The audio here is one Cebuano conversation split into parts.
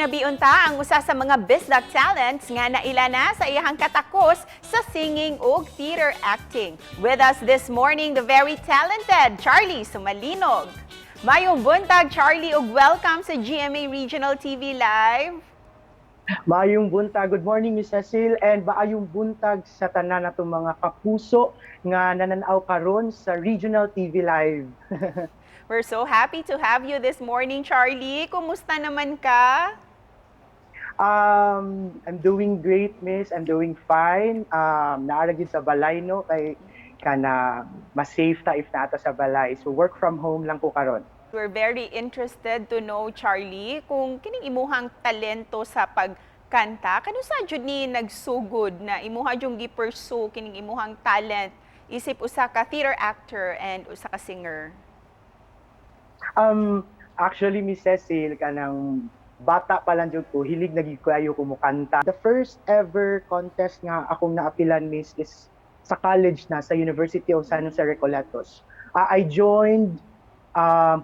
Ginabi unta ang usa sa mga Bisdak talents nga naila na sa iyahang katakos sa singing ug theater acting. With us this morning, the very talented Charlie Sumalinog. Maayong buntag, Charlie, ug welcome sa GMA Regional TV Live. Maayong buntag. Good morning, Miss Cecil, and maayong buntag sa tanan natong mga kapuso nga nananaw karon sa Regional TV Live. We're so happy to have you this morning, Charlie. Kumusta naman ka? I'm doing great, Miss. I'm doing fine. Naa ra gyud sa balay, no, kay kana mas safe ta if naa ta sa balay. So work from home lang ko karon. We're very interested to know, Charlie, kung kining imuhang talento sa pagkanta, kanusa jud ni nagsugod na imuha jung gi-pursue kining imuhang talent isip usa ka theater actor and usa ka singer? Actually, Miss Cecil, kanang bata pa lang jud ko, hilig na gyud kaayo ko mokanta. The first ever contest nga akong naapilan, Miss, is sa college na, sa University of San Jose Recoletos. I joined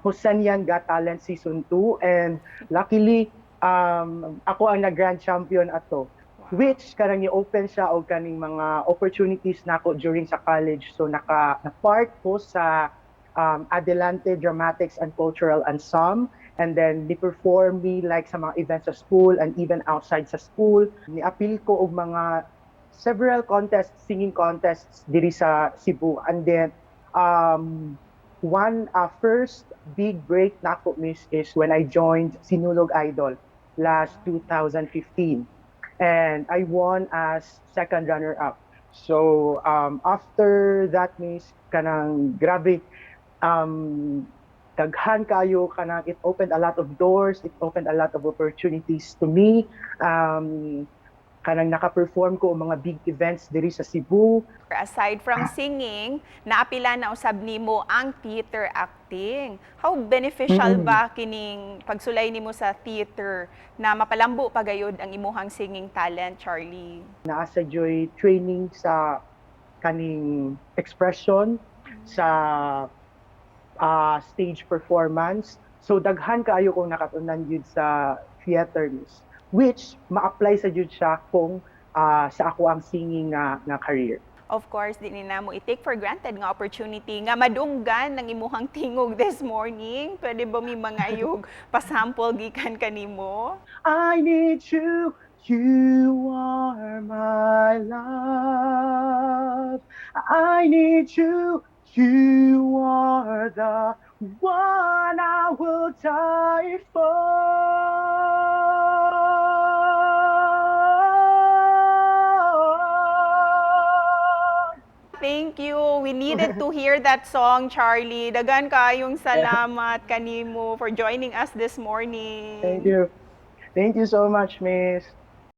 Josenian Got Talent Season 2 and luckily, ako ang nag-grand champion ato. Which kanang ni-open siya og kaning mga opportunities nako during sa college. So naka na-part ko sa Adelante Dramatics and Cultural Ensemble and then ni-perform me like sa mga events sa school and even outside sa school. Ni-apil ko og mga several contests, singing contests diri sa Cebu. And then one first big break nako, Miss, is when I joined Sinulog Idol last 2015 and I won as second runner up. So after that, Miss, kanang grabe, daghan kayo, kanang it opened a lot of doors, it opened a lot of opportunities to me. Kanang naka-perform ko og mga big events diri sa Cebu. Aside from singing, naapila na usab nimo ang theater acting. How beneficial ba kining pagsulay nimo sa theater na mapalambo pa gayud ang imuhang singing talent, Charlie? Naa sa juy training sa kaning expression sa stage performance. So daghan kaayo kong nakatunan gyud sa theater, Miss, which ma-apply sa jud siya kung sa ako ang singing nga career. Of course, di ni namo i-take for granted nga opportunity nga madunggan ng imuhang tingog this morning. Pwede ba mi mangayog pasample gikan kanimo? I need you, you are my love. I need you, you are the one I will die for. Thank you. We needed to hear that song, Charlie. Daghan kaayong salamat kanimo for joining us this morning. Thank you. Thank you so much, Miss.